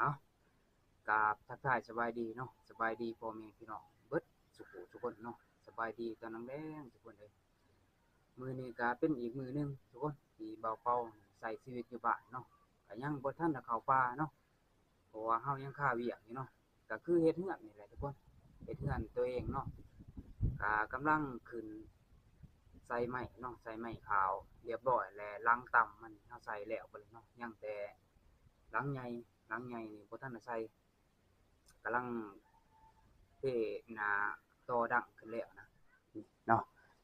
ເອົາ ກາບທັກທາຍສະບາຍດີເນາະ, ສະບາຍດີພໍ່ແມ່ພີ່ນ້ອງເບິດສູ່ຜູ້ສູ່ຄົນເນາະ, ສະບາຍດີຕອນແລງໆທຸກຄົນເອີຍ. ມື້ນີ້ກະເປັນອີກມື້ໜຶ່ງທຸກຄົນ ທີ່ບ່າວເປົາໃຊ້ຊີວິດຢູ່ບ້ານເນາະ, ກະຍັງບໍ່ທັນໄດ້ເຂົ້າປ່າເນາະ ເພາະວ່າເຮົາຍັງຄາວຽກຢູ່ເນາະ, ກະຄືເຮັດເຮືອນນີ້ແຫຼະທຸກຄົນ, ເຮັດເຮືອນຕົວເອງເນາະ, ກະກຳລັງຂຶ້ນໃສ່ໄມ້ເນາະ, ໃສ່ໄມ້ຂາວລຽບຮ້ອຍ ແລະ ຫຼັງຕ່ຳມັນເຮົາໃສ່ແລ້ວເບິດແລ້ວເນາະ, ຍັງແຕ່ຫຼັງໃຫຍ່, ຫຼັງໃຫຍ່ນີ້ບໍ່ທັນໄດ້ໃສ່ ກຳລັງເທໜ້າຕໍ່ດັງຂຶ້ນແລ້ວນະ ນີ້ເນາະ,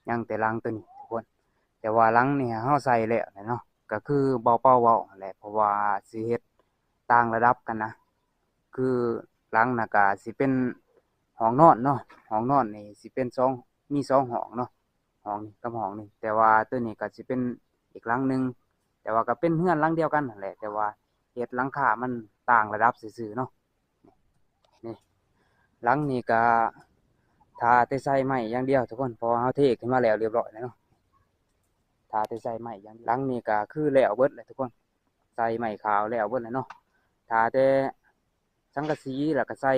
ຍັງແຕ່ຫຼັງຕົວນີ້ທຸກຄົນ, ແຕ່ວ່າຫຼັງນີ້ເຮົາໃສ່ແລ້ວແຫຼະເນາະ, ກະຄືບ່າວເປົາເວົ້າຫັ້ນແຫຼະ ເພາະວ່າຊິເຮັດຕ່າງລະດັບກັນນະ, ຄືຫຼັງນະກະຊິເປັນຫ້ອງນອນເນາະ, ຫ້ອງນອນນີ້ຊິເປັນສອງ ມີສອງຫ້ອງເນາະ, ຫ້ອງນີ້ກັບຫ້ອງນີ້, ແຕ່ວ່າຕົວນີ້ກະຊິເປັນອີກຫຼັງໜຶ່ງ, ແຕ່ວ່າກະເປັນເຮືອນຫຼັງດຽວກັນຫັ້ນແຫຼະ ແຕ່ວ່າເຮັດຫຼັງຄາມັນຕ່າງລະດັບຊື່ໆເນາະ. ນີ້ ຫຼັງນີ້ກະຖ້າແຕ່ໃສ່ໄມ້ຢ່າງດຽວທຸກຄົນ, ເພາະວ່າເຮົາເທຂຶ້ນມາແລ້ວລຽບຮ້ອຍແລ້ວເນາະ, ຖ້າແຕ່ໃສ່ໄມ້ຢ່າງດຽວ. ຫຼັງນີ້ກະຄືແລ້ວເບິດແລ້ວທຸກຄົນ, ໃສ່ໄມ້ຂາວແລ້ວເບິດແລ້ວເນາະ, ຖ້າແຕ່ສັງກະສີ ແລ້ວກະໃສ່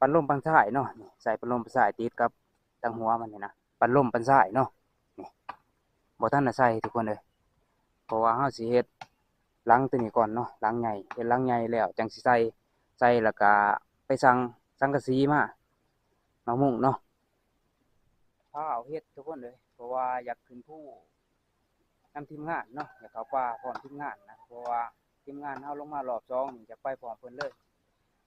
ປັດລົມປານຊາຍເນາະ, ນີ້ ໃສ່ປັດລົມປານຊາຍຕິດກັບ ຕາງຫົວມັນນີ້ນະ, ປັດລົມປານຊາຍເນາະ, ນີ້ ບໍ່ທັນໄດ້ໃສ່ທຸກຄົນເອີຍ ເພາະວ່າເຮົາຊິເຮັດຫຼັງຕົວນີ້ກ່ອນເນາະ, ຫຼັງໃຫຍ່, ເຮັດຫຼັງໃຫຍ່ແລ້ວຈັ່ງຊິໃສ່, ໃສ່ແລ້ວກະໄປສັ່ງສັງກະສີມາ, ມາມຸງເນາະ, ຟ້າວເຮັດທຸກຄົນເອີຍ ເພາະວ່າຢາກຂຶ້ນພູ ນຳທີມງານເນາະ, ຢາກເຂົ້າປ່າພ້ອມທີມງານນະ, ເພາະວ່າທີມງານເຮົາລົງມາລອບສອງນີ້ ຢາກໄປພ້ອມເພິ່ນເລີຍ,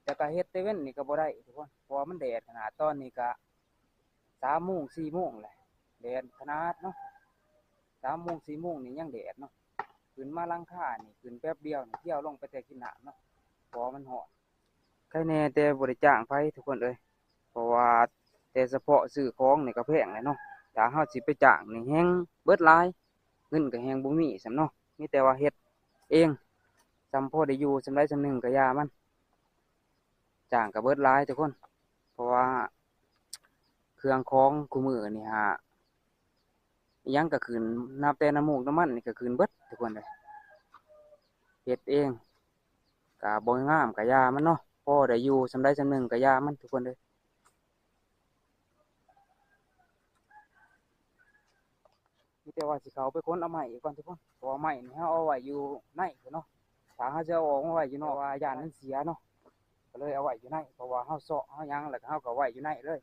ແຕ່ກະເຮັດແຕ່ເວັນນີ້ກະບໍ່ໄດ້ທຸກຄົນ ເພາະວ່າມັນແດດຂະໜາດ, ຕອນນີ້ກະສາມໂມງ ສີ່ໂມງແຫຼະ, ແດດຂະໜາດເນາະ, ສາມໂມງ ສີ່ໂມງນີ້ຍັງແດດເນາະ, ຂຶ້ນມາຫຼັງຄານີ້ ຂຶ້ນແປັບດຽວນີ້ ທ່ຽວລົງໄປແຕ່ກິນນ້ຳເນາະ ເພາະວ່າມັນຮ້ອນ. ໃຄແດ່ແຕ່ບໍ່ໄດ້ຈ້າງໃຜທຸກຄົນເອີຍ ເພາະວ່າແຕ່ສະເພາະຊື້ຂອງນີ້ກະແພງແຫຼະເນາະ, ຖ້າເຮົາຊິໄປຈ້າງນີ້ແຮງເບິດຫຼາຍ, ເງິນກະແຮງບໍ່ມີຊ້ຳເນາະ, ມີແຕ່ວ່າເຮັດເອງ ສ່ຳພໍໄດ້ຢູ່ສ່ຳໃດສ່ຳໜຶ່ງກະຢ່າມັນ, ຈ້າງກະເບິດຫຼາຍທຸກຄົນ ເພາະວ່າເຄື່ອງຂອງຄູ່ມື້ນີ້ຫາ ອີ່ຫຍັງກະຂຶ້ນ, ນັບແຕ່ນ້ຳມູກນ້ຳມັນນີ້ກະຂຶ້ນເບິດທຸກຄົນເອີຍ, ເຮັດເອງກະບໍ່ງາມກະຢ່າມັນເນາະ, ພໍໄດ້ຢູ່ສ່ຳໃດສ່ຳໜຶ່ງກະຢ່າມັນທຸກຄົນເອີຍ. ມີແຕ່ວ່າຊິເຂົ້າໄປຂົນເອົາໄມ້ອີກກ່ອນທຸກຄົນ, ເພາະວ່າໄມ້ນີ້ເຮົາເອົາໄວ້ຢູ່ໃນພຸ້ນເນາະ, ຖ້າເຮົາຊິເອົາອອກມາໄວ້ຢູ່ນອກ ວ່າຢ້ານມັນເສຍເນາະ, ກະເລີຍເອົາໄວ້ຢູ່ໃນ, ເພາະວ່າເຮົາເຊາະເຮົາຫຍັງ ແລ້ວກະເຮົາກະໄວ້ຢູ່ໃນເລີຍ.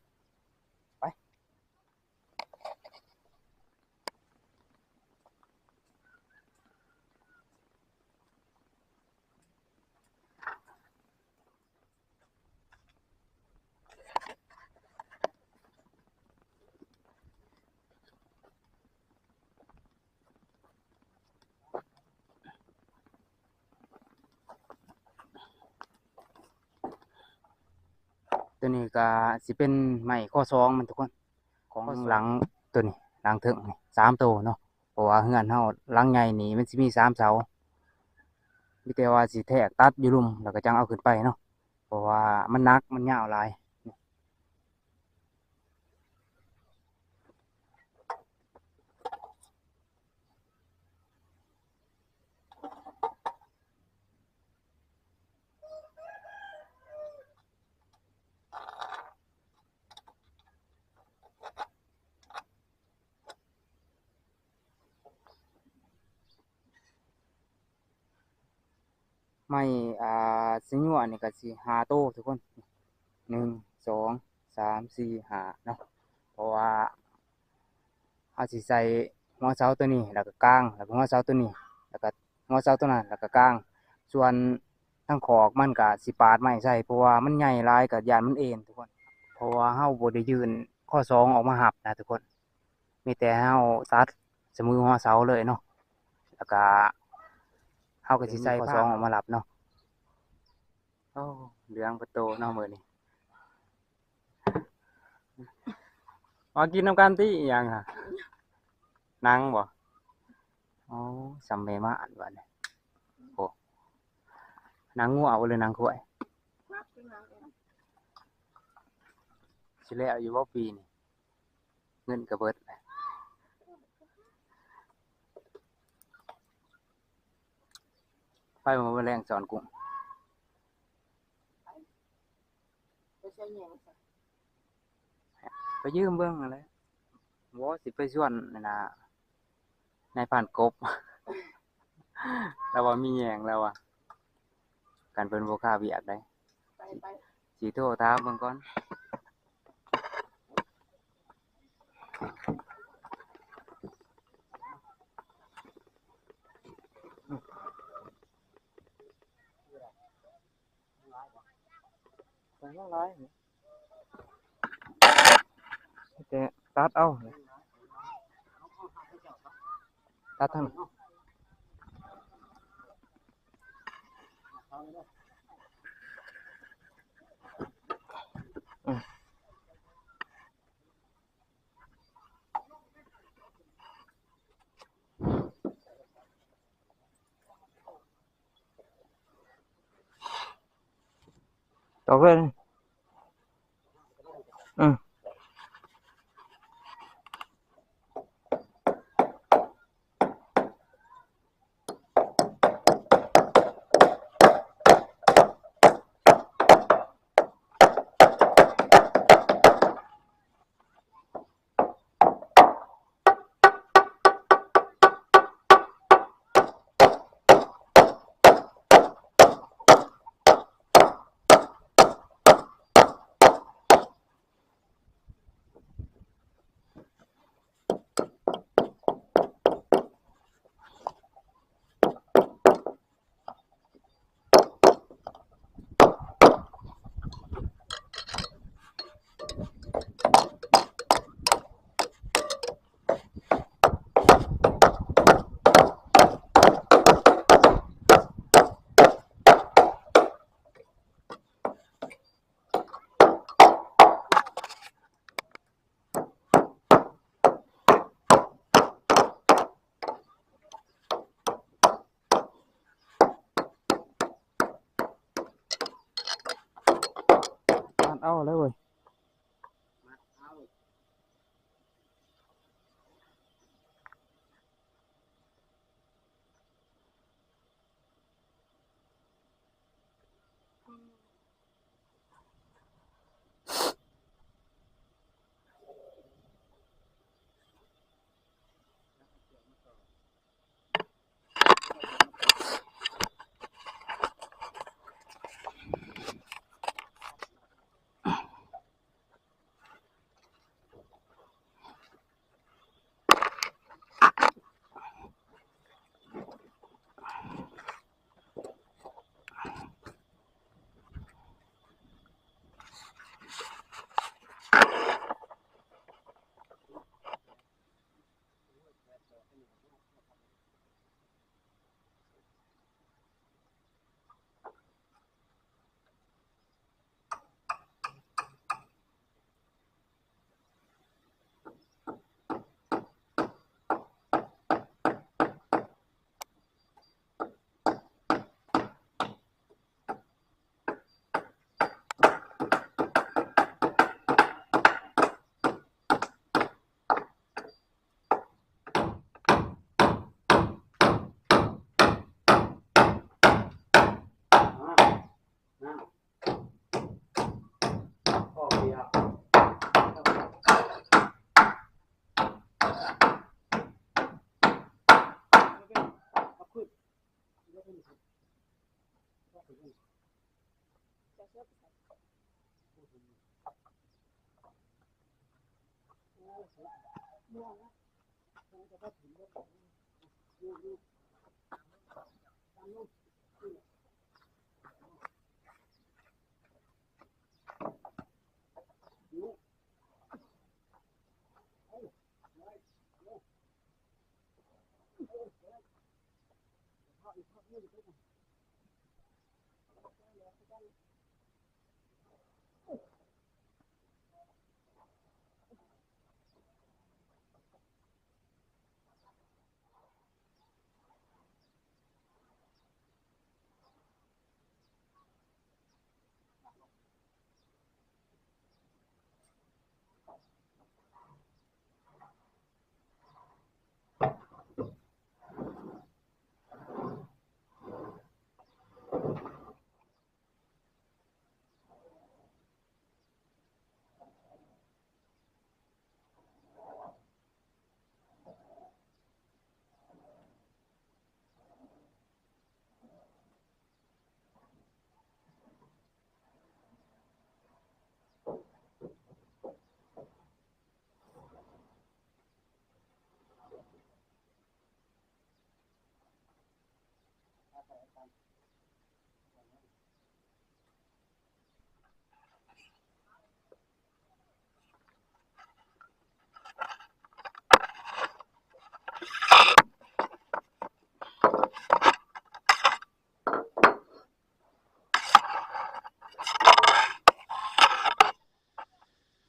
ໄປ ຕົວນີ້ກະຊິເປັນໄມ້ຄໍສອງມັນທຸກຄົນ, ຂອງຫຼັງຕົວນີ້, ຫຼັງເທິງນີ້ ສາມໂຕເນາະ, ເພາະວ່າເຮືອນເຮົາຫຼັງໃຫຍ່ນີ້ມັນຊິມີສາມເສົາ, ມີແຕ່ວ່າຊິແທກຕັດຢູ່ລຸ່ມ ແລ້ວກະຈັ່ງເອົາຂຶ້ນໄປເນາະ, ເພາະວ່າມັນໜັກ ມັນຍາວຫຼາຍ. ໄມ້ ອ່າ ຊິຍົວນີ້ກະຊິຫ້າໂຕທຸກຄົນ, ໜຶ່ງ ສອງ ສາມ ສີ່ ຫ້າເນາະ, ເພາະວ່າເຮົາຊິໃສ່ຫົວເສົາຕົວນີ້ ແລ້ວກະກາງ, ແລ້ວກະຫົວເສົາຕົວນີ້ ແລ້ວກະຫົວເສົາຕົວນັ້ນ ແລ້ວກະກາງ, ສ່ວນທາງຂອກມັນກະຊິປາດໄມ້ໃສ່ ເພາະວ່າມັນໃຫຍ່ຫຼາຍກະຢ້ານມັນເອັນທຸກຄົນ, ເພາະວ່າເຮົາບໍ່ໄດ້ຍື່ນຄໍສອງອອກມາຮັບນະທຸກຄົນ. ມີແຕ່ເຮົາຕັດສະມືຫົວເສົາເລີຍເນາະ, ແລ້ວກະເຮົາກະຊິໃສ່ຄໍສອງອອກມາຮັບເນາະ. ໂອ້ ເຫຼືອງປະໂຕເນາະມື້ນີ້. ມາກິນນຳກັນຕິ ອີ່ຫຍັງຫະ? ໜັງບໍ? ໂອ້ ສ່ຳແມ່ມ້າອັນບາດນີ້. ໂອ້ ໜັງງົວບໍ ຫຼືໜັງຄວາຍ? ຊິແລ້ວຢູ່ບໍ່ປີນີ້? ເງິນກະເບິດແລ້ວ. ໄປມື້ແລງສອນກຸ້ງ. ໃສ່ແຍງຊະ ໄປຢືມເບິ່ງຫັ້ນແຫຼະ. ບໍ່ ຊິໄປຊວນນັ້ນນະ ນາຍພານກົບ ລາວວ່າມີແຍງ ລາວວ່າ ຄັນເພິ່ນບໍ່ຄາວຽກໃດ໋ ໄປ ໄປ ຊິໂທຖາມເບິ່ງກ່ອນ. ໄປຍັງຫຼາຍ ແຕ່ຕັດເອົາ ຕັດທາງ ອືມ. ຕອກເລີຍ ອືມ. ມັດເອົາແລ້ວເວີຍ.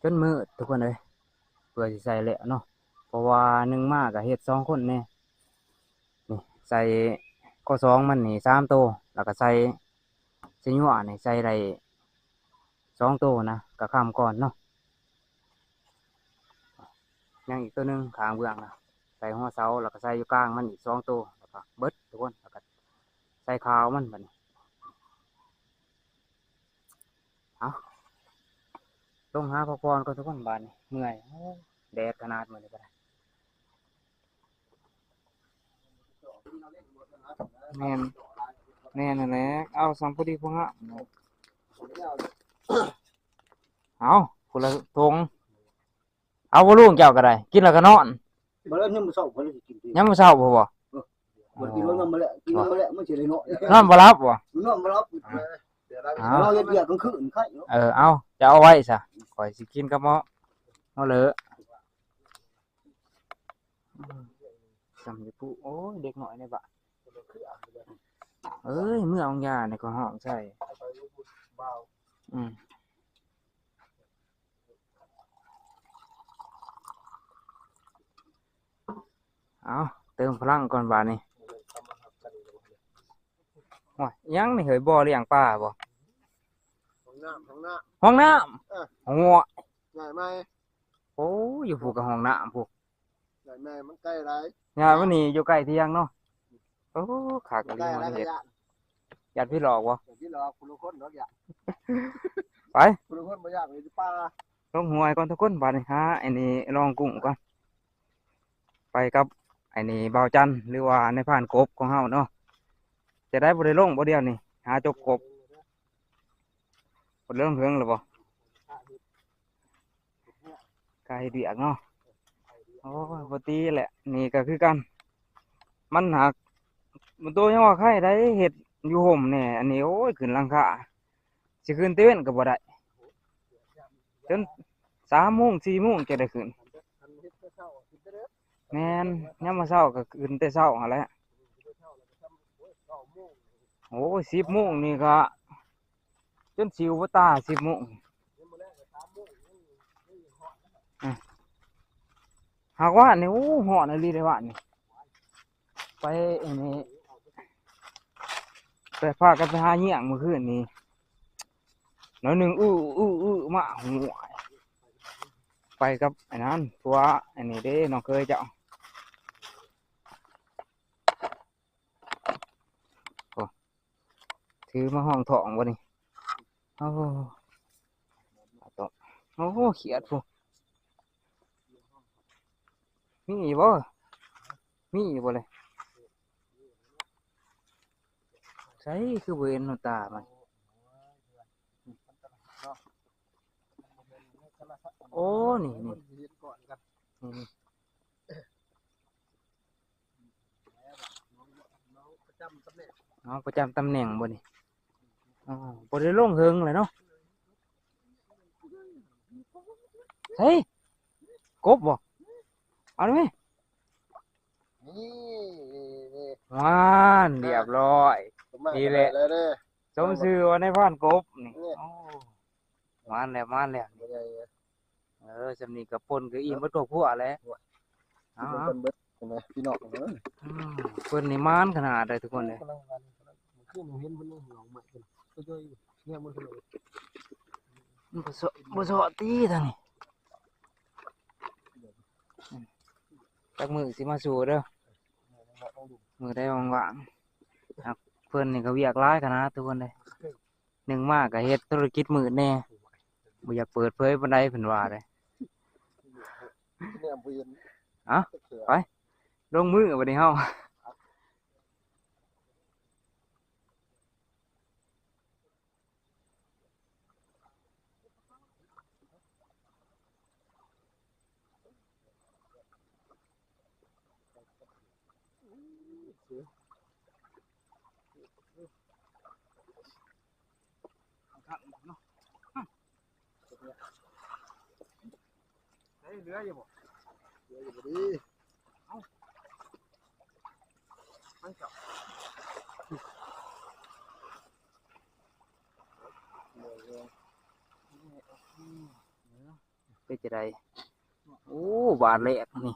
ຈົນມືດທຸກຄົນເອີຍ ເພື່ອຊິໃສ່ແລ້ວເນາະ ເພາະວ່າໜຶ່ງມາກໍເຮັດສອງຄົນແດ່. ນີ້ໃສ່ ກໍສອງມັນນີ້ສາມໂຕ ແລ້ວກໍໃສ່ສະຍົວະນີ້ໃສ່ໄດ້ສອງໂຕນະ ກໍຄ້ຳກ່ອນເນາະ. ຍັງອີກໂຕໜຶ່ງຂ້າງເບື້ອງນະ ໃສ່ຫົວເສົາ ແລ້ວກໍໃສ່ຢູ່ກາງມັນອີກສອງໂຕ ແລ້ວກໍເບິດທຸກຄົນ ແລ້ວກໍໃສ່ຂາວມັນບາດນີ້. ເອົາ ລົງຫາພັກຜ່ອນກ່ອນທຸກຄົນບາດນີ້ ເມື່ອຍ ໂອ້ ແດດຂະໜາດມື້ນີ້ກໍໄດ້. ແມ່ນ ແມ່ນຫັ້ນແຫຼະ ເອົາສ່ຳພໍດີພໍງາມ. ເອົາ ຄົນລະຖົງ ເອົາບໍ່ລຸງ ເຈົ້າກໍໄດ້ ກິນແລ້ວກໍນອນ. ບໍ່ແລ້ວ ຍາມມື້ເຊົ້າຂ້ອຍຊິກິນຕິ ຍາມມື້ເຊົ້າບໍ່? ບໍ່ໄດ້ກິນ ນອນມາແລ້ວ ກິນມາແລ້ວ ມັນຊິໄດ້ນອນ ນອນບໍ່ຫຼັບບໍ່? ນອນບໍ່ຫຼັບ ເອົາ ເຮັດວຽກກາງຄືນໄຄເນາະ. ເອີ ເອົາ ຈະເອົາໄວ້ຊະ ຂ້ອຍຊິກິນກັບໝໍ້ ເອົາເລີ ສ່ຳຢູ່ຜູ້. ໂອ້ຍ ເດັກນ້ອຍໃນບ້ານ ເອີຍ ເມືອອງຢານີ້ກໍຮ້ອງໃສ່ ອືມ. ເອົາ ເຕີມພະລັງກ່ອນບາດນີ້. ໂອ້ຍ ຫຍັງນີ້ເຮີ້ຍ ບໍ່ລ້ຽງປາບໍ່? ຫ້ອງນ້ຳ ຫ້ອງນ້ຳ ຫ້ອງນ້ຳ ເອີ ໂອ້ຍ ໃຫຍ່ໃໝ່. ໂອ້ ຢູ່ພຸ້ນກໍຫ້ອງນ້ຳພຸ້ນ ໃຫຍ່ໃໝ່ ມັນໃກ້ຫຼາຍ ຍາຍ ມັນນີ້ຢູ່ໃກ້ທຽງເນາະ. ໂອ້ ຄັກອີ່ຫຼີ ໃກ້ຫຼາຍກໍຢ້ານ ຢ້ານຜີຫຼອກບໍ່? ຢ້ານຜີຫຼອກ ຜູ້ລາງຄົນດອກຢ້ານ ໄປ ຜູ້ລາງຄົນບໍ່ຢ້ານ ຢູ່ປ່າ. ລົງຫ້ວຍກ່ອນທຸກຄົນ ບາດນີ້ຫາໄອ້ນີ້ລອງກຸ້ງກ່ອນ ໄປກັບໄອ້ນີ້ບ່າວຈັນ ຫຼືວ່ານາຍພານກົບຂອງເຮົາເນາະ. ຈະໄດ້ບໍ່ໄດ້ລົງບໍ່ດຽວນີ້ ຫາຈົກກົບ ບໍ່ໄດ້ລົງເຖິງແລ້ວບໍ່? ກະເຮັດວຽກເນາະ. ໂອ້ຍ ບໍ່ຕິແຫຼະ ນີ້ກໍຄືກັນ ມັນຫາກ ມັນໂຕຍັງວ່າໄຄໄດ້ ເຮັດຢູ່ຮົ່ມແດ່ ອັນນີ້ ໂອ້ຍ ຂຶ້ນຫຼັງຄາ ຊິຂຶ້ນແຕ່ເວັນກໍບໍ່ໄດ້ ຈົນສາມໂມງ ສີ່ໂມງຈະໄດ້ຂຶ້ນ. ແມ່ນ ຍາມມາເຊົ້າກໍຂຶ້ນແຕ່ເຊົ້າຫັ້ນແຫຼະ. ໂອ້ຍ ສິບໂມງນີ້ກໍຈົນສິວບໍ່ຕາ ສິບໂມງ. ອາ ຫາກວ່ານີ້ ໂອ້ ຮ້ອນອີ່ຫຼີເດ້ວ່ານີ້. ໄປອັນນີ້ ໄປພາກັນໄປຫາຍ່ຽງມື້ຄືນນີ້ ໜ້ອຍໜຶ່ງ ອື້ ອື້ ອື້ ມາ ໂອ້ຍ ໄປກັບອັນນັ້ນ ຜົວອັນນີ້ເດ້ ນ້ອງເຂີຍເຈົ້າ. ໂອ້ ຖືມາຫ້ອງທ້ອງບໍ່ນີ້? ໂອ້ ໂອ້ ຂຽດພຸ້ນ ມີຢູ່ບໍ່? ມີຢູ່ບໍ່ເລີຍ? ໃສຄືບໍ່ເຫັນຫົວຕາມັນ? ໂອ້ ນີ້ ນີ້ ນີ້ ນີ້. ເອົາ ປະຈຳຕຳແໜ່ງບໍ່ນີ້? ອໍ ບໍ່ໄດ້ລົງເຫິງແລ້ວເນາະ. ເຮີ້ຍ ກົບບໍ່? ເອົາໄດ້ໄໝ? ນີ້ ນີ້ ນີ້ ຫວານ ຮຽບຮ້ອຍ. ນີ້ແຫຼະ ສົມຊື່ວ່ານາຍພານກົບນີ້. ໂອ້ ໝານແລ້ວ ໝານແລ້ວ. ເອີ ຊ່ຳນີ້ກໍປົນກໍອີ່ມເບິດຄອບຄົວແຫຼະ. ໂອ້ຍ ເອົາ ກິນນຳກັນເບິດ ເຫັນໄໝ ພີ່ນ້ອງເອີຍ. ອືມ ເພິ່ນນີ້ໝານຂະໜາດໃດທຸກຄົນເອີຍ. ກຳລັງ ກຳລັງ ຄືເຫັນເພິ່ນເອົາໄມ້ຂຶ້ນ ກໍຍ່ອຍຢູ່ ແຍກມັນຂຶ້ນ ມັນບໍ່ເຊາະ ບໍ່ເຊາະຕິທາງນີ້. ອືມ ຈັກມື້ຊິມາສູ່ເດີ ມື້ໃດວ່າງໆ. ເພິ່ນນີ້ກໍວຽກຫຼາຍຂະໜາດທຸກຄົນເອີຍ. ໜຶ່ງມາກໍເຮັດທຸລະກິດມືດແດ່ ບໍ່ຢາກເປີດເຜີຍປານໃດເພິ່ນວ່າເດ້. ແນມບໍ່ເຫັນ ເອົາ ໄປ ລົງມືບັດນີ້ເຮົາ. ເອີ ເຫຼືອຢູ່ບໍ່? ເຫຼືອຢູ່ບໍ່ດີ? ເອົ້າ ໄປຊະ. ເຫຼືອ ເຫຼືອ ເຫຼືອ. ເປັນຈັ່ງໃດ? ໂອ້ ບາດແລກນີ້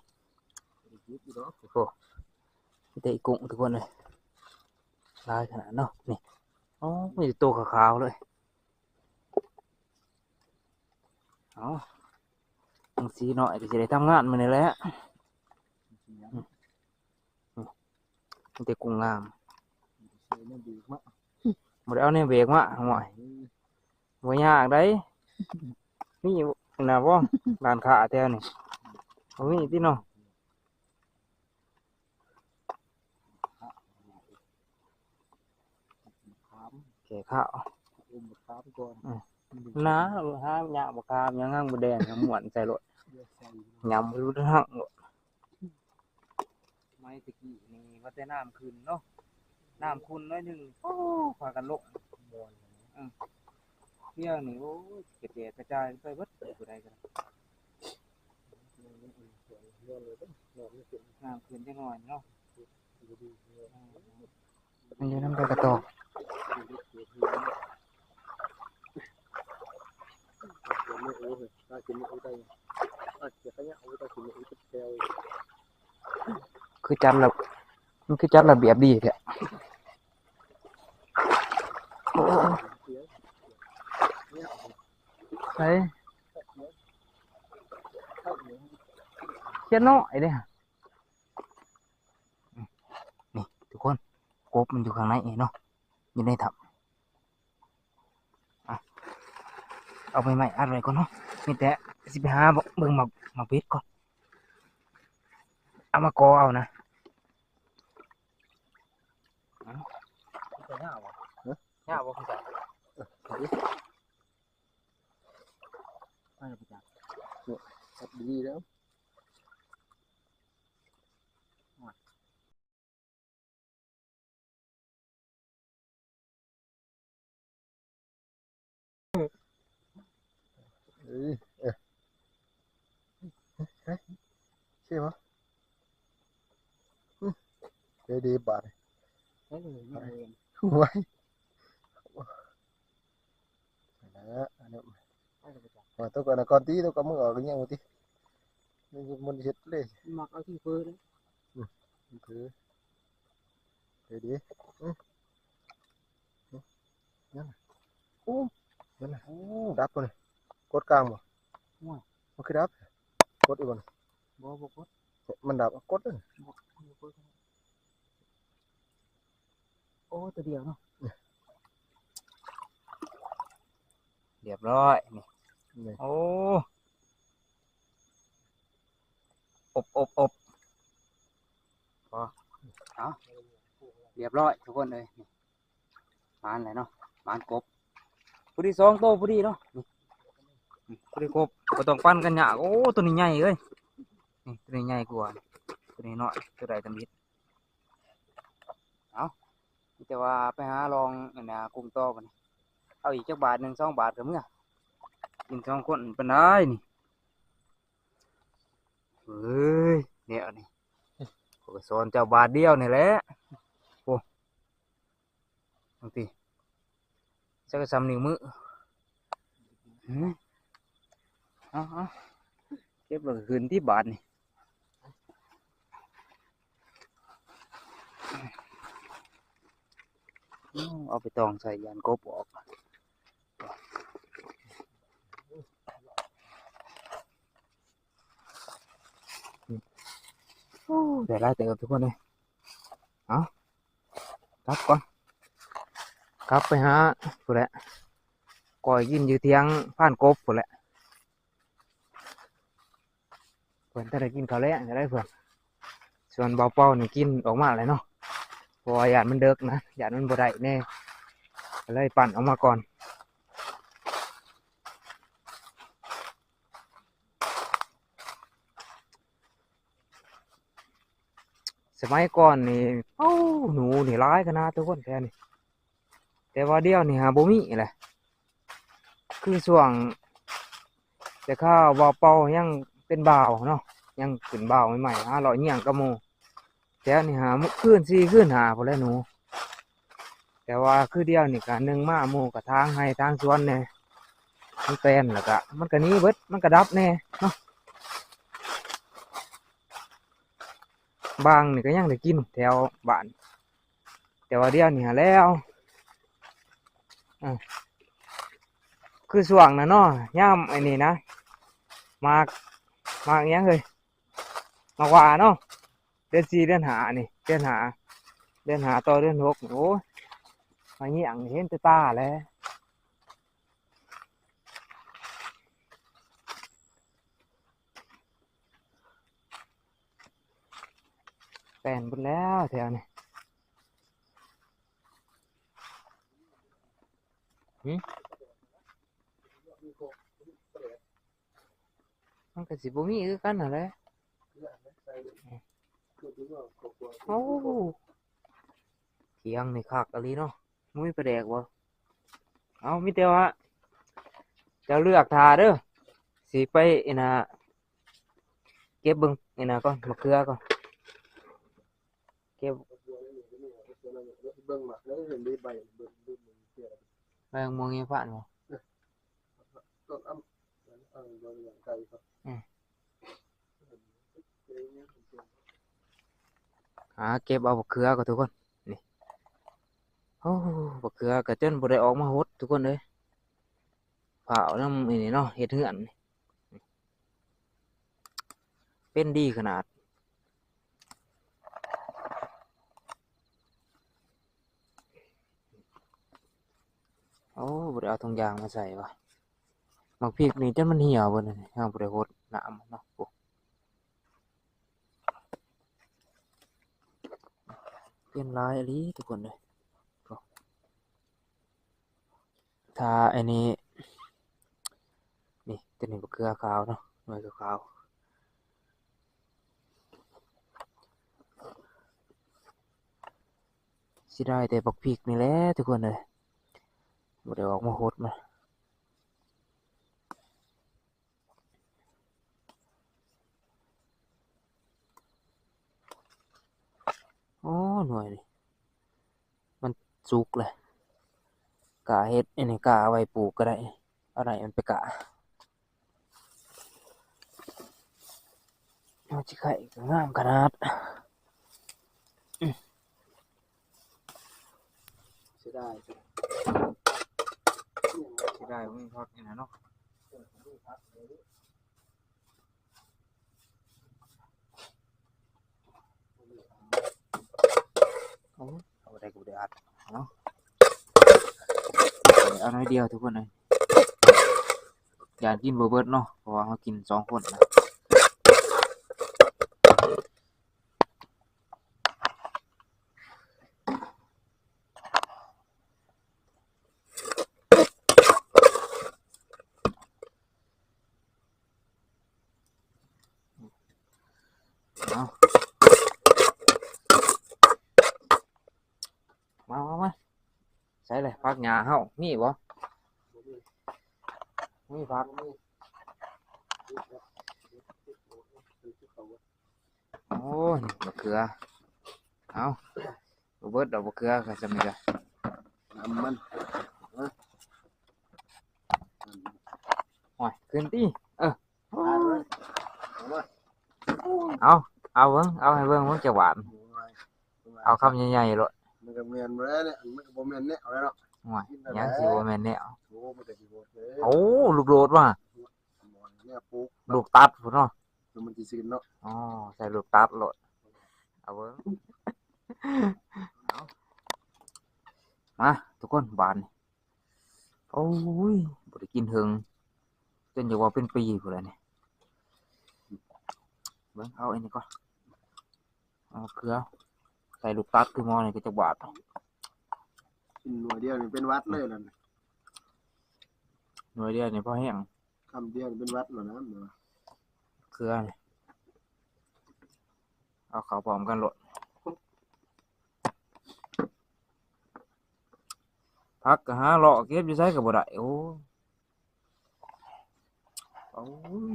ໂອ້ ມີແຕ່ອີ່ກຸ້ງທຸກຄົນເອີຍ ຫຼາຍຂະໜາດເນາະນີ້. ໂອ້ ມີແຕ່ໂຕຂາວໆເລີຍ. ເອົາ ຈັ່ງຊີ້ນ້ອຍກໍຊິໄດ້ທຳງານມື້ນີ້ແຫຼະ. ມີແຕ່ກຸ້ງງາມ ບໍ່ໄດ້ເອົາແນວເບກມາ. ໂອ້ຍ ບໍ່ຍາກໃດ. ນີ້ນະບໍ່ ຮ້ານຄ້າແຖວນີ້ ບໍ່ມີຕິເນາະ. ແກ່ຂ້າວ ອືມ ນາ ຫາຍາກ ບັກຂາມຫຍັງ ຫາງໝົດແດງ ຫາງມ່ວນໃສ່ໂລດ ຍຳໄປໂລດ ທັງໂລດ. ໄມ້ຕະກີ້ນີ້ວ່າແຕ່ນ້ຳຂຶ້ນເນາະ ນ້ຳຂຸ່ນໜ້ອຍໜຶ່ງ ໂອ້ ພາກັນລົງ ມ່ວນ ເອີ ດຽວນີ້ ໂອ້ຍ ກະແຈກກະຈາຍໄປເບິດ ຜູ້ໃດກໍໄດ້ ນ້ຳຂຶ້ນຈັກໜ້ອຍເນາະ. ມັນຢູ່ນຳໃບກະຕອງ ຄືຈັດລະ ມັນຄືຈັດລະບຽບດີແທ້. ໃສ ຂຽດນ້ອຍເດ້. ນີ້ທຸກຄົນ ກົບມັນຢູ່ຂ້າງໃນນີ້ເນາະ ຢູ່ໃນຖ້ຳ. ອ່ະ ເອົາໄມ້ອັດໄວ້ກ່ອນເນາະ ມີແຕ່ຊິໄປຫາເບິ່ງໝາກ ໝາກເບັດກ່ອນ ເອົາມາກໍເອົານະ. ຍາວບໍ່ ຍາວບໍ່ຄືກັນ ໄປແລ້ວບໍ່ຈັກ ຈັບດີແລ້ວ. ເອີ ເອີ ເອີ ເອີ ເອີ ເອີ ເອີ ເອີ ບາດ ໂອ້ຍ ນັ້ນແຫຼະ ອັນນັ້ນ ໂອ້ຍ ຕົກອັນນັ້ນກ່ອນຕິ ຕົກເອົາມືອອກກໍຍັງບໍ່ຕິ ມັນ ມັນເຮັດເລີຍ ມັກເອົາຂີ້ເຟີເດ້ ອືມ ເອີ ເອີ ເອີ ເອີ ຍັງ ໂອ້ ນັ້ນນະ ໂອ້ ດັບບໍ່ນີ້ ກົດກາງບໍ່ ໂອ້ຍ ມັນຄືດັບ ກົດອີກບໍ່ນີ້ ບໍ່ ບໍ່ກົດ ມັນດັບ ກົດເລີຍ ບໍ່ ບໍ່ກົດ. ໂອ້ ຕົວດຽວເນາະ ລຽບຮ້ອຍນີ້ ນີ້ ໂອ້ ອົບ ອົບ ອົບ ພໍ ເອົາ ລຽບຮ້ອຍທຸກຄົນເອີຍ ນີ້ ໝານແຫຼະເນາະ ໝານກົບ ພໍດີສອງໂຕພໍດີເນາະ ນີ້ ອືມ ພໍດີກົບ ບໍ່ຕ້ອງປັ່ນກັນຍາກ ໂອ້ ຕົວນີ້ໃຫຍ່ເອີຍ ນີ້ ຕົວນີ້ໃຫຍ່ກວ່າ ຕົວນີ້ນ້ອຍ ຕົວໃດທຳອິດ. ເອົາ ມີແຕ່ວ່າໄປຫາລອງອັນນ່າກຸ້ງຕໍ່ບັດນີ້ ເອົາອີກຈັກບາດໜຶ່ງສອງບາດກໍເມືອ ກິນສອງຄົນປານໃດນີ້ ເອີຍ ແນວນີ້ ຂ້ອຍກໍສອນເຈົ້າບາດດຽວນີ້ແຫຼະ ໂອ້ ຈັ່ງຊີ້ ຈັກສ່ຳນິ້ວມື ເອົາ ເອົາ ເກັບແລ້ວກໍຂຶ້ນຕິບາດນີ້ ເອົາໄປຕອງໃສ່ ຢ້ານກົບອອກ ໂອ້ ໄດ້ຫຼາຍເຕີບທຸກຄົນເອີຍ ເອົາ ກັບກ່ອນ ກັບໄປຫາພຸ້ນແຫຼະ ກ້ອຍກິນຢູ່ຖຽງພານກົບພຸ້ນແຫຼະ ເພິ່ນຕ້ອງໄດ້ກິນເຂົ້າແລງແລ້ວເພິ່ນ ສ່ວນບ່າວເປົານີ້ກິນອອກມາແລ້ວເນາະ ເພາະວ່າຢ້ານມັນເດິກນະ ຢ້ານມັນບໍ່ໄດ້ແນ່ ກໍເລີຍປັ້ນອອກມາກ່ອນ. ສະໄໝກ່ອນນີ້ ໂອ້ ໜູນີ້ຫຼາຍຂະໜາດທຸກຄົນແຖວນີ້ ແຕ່ວ່າດຽວນີ້ຫາບໍ່ມີແຫຼະ ຄືຊ່ວງແຕ່ຄາວບ່າວເປົາຍັງເປັນບ່າວເນາະ ຍັງຂຶ້ນບ່າວໃໝ່ໆ ຫາເລາະຍ່ຽງກັບໝູ່ ແຖວນີ້ຫາຄືນສີ່ຄືນຫ້າພຸ້ນແຫຼະໜູ ແຕ່ວ່າຄືດຽວນີ້ກະໜຶ່ງມາໝູ່ກະຖາງໄຮ່ຖາງສວນແດ່ ມັນແຕນ ແລ້ວກະມັນກະໜີເບິດ ມັນກະດັບແດ່ເນາະ. ບາງນີ້ກະຍັງໄດ້ກິນແຖວບ້ານ ແຕ່ວ່າດຽວນີ້ຫັ້ນແລ້ວ ອາ ຄືຊ່ວງນັ້ນເນາະ ຍາມອັນນີ້ນະ ໝາກ ໝາກຫຍັງເຮີ້ຍ ໝາກຫວ້າເນາະ ເດືອນສີ່ ເດືອນຫ້ານີ້ ເດືອນຫ້າ ເດືອນຫ້າຕໍ່ເດືອນຫົກ ໂອ້ຍ ມາຍ່ຽງເຫັນແຕ່ຕາແຫຼະ. ແຕນເບິດແລ້ວແຖວນີ້ ຫຶ ມັນກະຊິບໍ່ມີຄືກັນຫັ້ນແຫຼະ. ໂອ້ ຖຽງນີ້ຄັກອີ່ຫຼີເນາະ. ບໍ່ມີປາແດກບໍ່? ເອົາ ມີແຕ່ວ່າເຈົ້າເລືອກຖ້າເດີ ຊິໄປອັນນ່າ ເກັບເບິ່ງອັນນ່າກ່ອນ ໝາກເຂືອກ່ອນ ເກັບ ເບິ່ງໝາກ ເຫັນໃບ ເບິ່ງ ເບິ່ງ ເບິ່ງ ເບິ່ງ ໝາກມ່ວງຫິມະພານບໍ່? ເອີ ຕົ້ນອຳ ເອີ ເບິ່ງຢ່າງໄກກ່ອນ ອືມ. ຫາເກັບເອົາບັກເຂືອກ່ອນທຸກຄົນ ນີ້ ໂອ້ ບັກເຂືອກະຈົນບໍ່ໄດ້ອອກມາຫົດທຸກຄົນເອີຍ ພ້າວນຳອັນນີ້ເນາະ ເຮັດເຮືອນ ເປັນດີຂະໜາດ. ໂອ້ ບໍ່ໄດ້ເອົາຖົງຢາງມາໃສ່ຫວາ ໝາກພິກນີ້ຈົນມັນຫ່ຽວເບິດ ເຮົາບໍ່ໄດ້ຫົດນ້ຳເນາະ. ໂອ້ ເປັນຫຼາຍອີ່ຫຼີທຸກຄົນເອີຍ. ໂອ້ ຖ້າອັນນີ້ ນີ້ ໂຕນີ້ບັກເຂືອຂາວເນາະ ໜ່ວຍຂາວໆ. ເສຍດາຍແຕ່ບັກພິກນີ້ແຫຼະທຸກຄົນເອີຍ ບໍ່ໄດ້ອອກມາຫົດມາ. ໂອ້ ໜ່ວຍນີ້ມັນສຸກແລ້ວ ກ້າເຮັດອັນນີ້ ກ້າເອົາໄວ້ປູກກະໄດ້ ເອົາໄດ້ມັນໄປກ້າ. ເຮົາຊິໄຂ່ກະງາມຂະໜາດ ອືມ ເສຍດາຍ ເສຍດາຍບໍ່ມີຜັກນີ້ນະເນາະ. ໂອ້ ເອົາໄດ້ກະບໍ່ໄດ້ອັດເນາະ ເອົາໜ້ອຍດຽວທຸກຄົນເອີຍ ຢ້ານກິນບໍ່ເບິດເນາະ ເພາະວ່າເຮົາກິນສອງຄົນນະ. ເອົາ ມາ ມາ ມາ ໃສລະຜັກຫຍ້າເຮົາ ມີບໍ່? ມີຜັກ ໂອ້ຍ ບັກເຂືອ ເອົາ ບໍ່ເບິດດອກບັກເຂືອ ກະຊ່ຳນີ້ກະ ນ້ຳມັນ ໂອ້ຍ ຂຶ້ນຕິ ເອີ ເອົາ ເອົາເບິ່ງ ເອົາໃຫ້ເບິ່ງ ເບິ່ງຈັກບາດ ເອົາຄຳໃຫຍ່ໆໂລດ ມັນກະແມ່ນບໍ່ໄດ້ແຫຼະ ມັນກະບໍ່ແມ່ນແນວແລ້ວເນາະ ໂອ້ຍ ຍັງຊິບໍ່ແມ່ນແນວ ໂອ້ ມັນກະຊິໂຫດເດີ ໂອ້ ລູກໂດດວ່າ ແນວປູກ ລູກຕັດພຸ້ນເນາະ ແລ້ວມັນຊິຊື່ນເນາະ ອໍ ໃສ່ລູກຕັດໂລດ ເອົາເບິ່ງ ເອົາ ມາທຸກຄົນ ບາດນີ້ ໂອ້ຍ ບໍ່ໄດ້ກິນເຖິງ ຈົນຢາກວ່າເປັນປີພຸ້ນແຫຼະນີ້ ເບິ່ງ ເອົາອັນນີ້ກ່ອນ ເອົາເກືອ ໃສ່ລູກຕັດຄືໝໍນີ້ກະຈັກບາດ ກິນໜ່ວຍດຽວນີ້ເປັນຫວັດເລີຍນັ້ນ ໜ່ວຍດຽວນີ້ພໍແຮງ ຄຳດຽວເປັນຫວັດແລ້ວນະ ເກືອນີ້ ເອົາເຂົ້າພ້ອມກັນໂລດ ຜັກກະຫາເລາະເກັບຢູ່ໃສກະບໍ່ໄດ້ ໂອ້ ໂອ້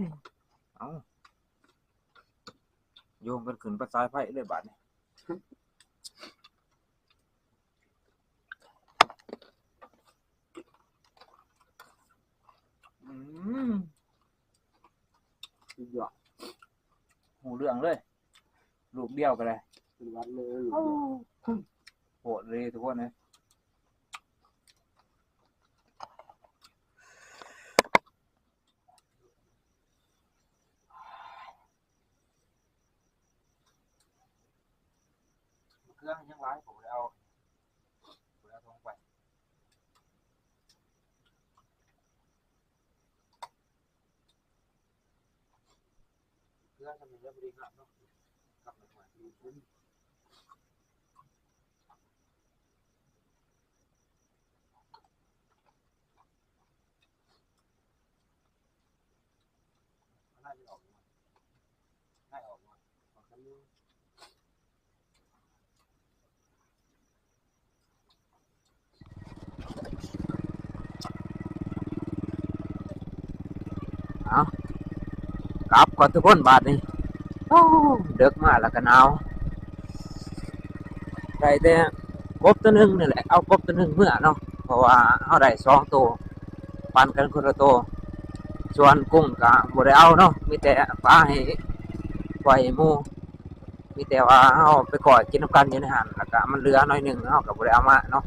ຍ ເອົາ ໂຍງກັນຂຶ້ນໄປສາຍໄຟເລີຍບາດນີ້. ໂ ຍອດ ຮູ້ເລື່ອງເລີຍ ລູກດຽວກໍໄດ້ ເປັນຫວັດເລີຍ ໂອ້ ໂຫດເລີຍທຸກຄົນເອີຍ. ເຄື່ອງຍັງຫຼາຍ ບໍ່ໄດ້ເອົາ ບໍ່ໄດ້ເອົາຖົງໄປ. ເພື່ອທຳໃຫ້ເລື່ອງບໍ່ດີງາມເນາະ ກັບມາຫວານດີຂຶ້ນ ມັນໜ້າຈະອອກຢູ່ ໜ້າອອກຢູ່ ອອກຄັນໜຶ່ງ. ເອົາ ກັບກ່ອນທຸກຄົນບາດນີ້ ໂອ້ ເດິກມາແລ້ວກໍໜາວ ໄດ້ແຕ່ກົບຕົວໜຶ່ງນີ້ແຫຼະ ເອົາກົບຕົວໜຶ່ງເມືອເນາະ ເພາະວ່າເຮົາໄດ້ສອງໂຕ ປັນກັນຄົນລະໂຕ ສ່ວນກຸ້ງກໍບໍ່ໄດ້ເອົາເນາະ ມີແຕ່ປາໃຫ້ ປ່ອຍໃຫ້ໝູ່ ມີແຕ່ວ່າເຮົາໄປກ້ອຍກິນນຳກັນຢູ່ໃນຫັ້ນ ແລ້ວກະມັນເຫຼືອໜ້ອຍໜຶ່ງ ເຮົາກະບໍ່ໄດ້ເອົາມາເນາະ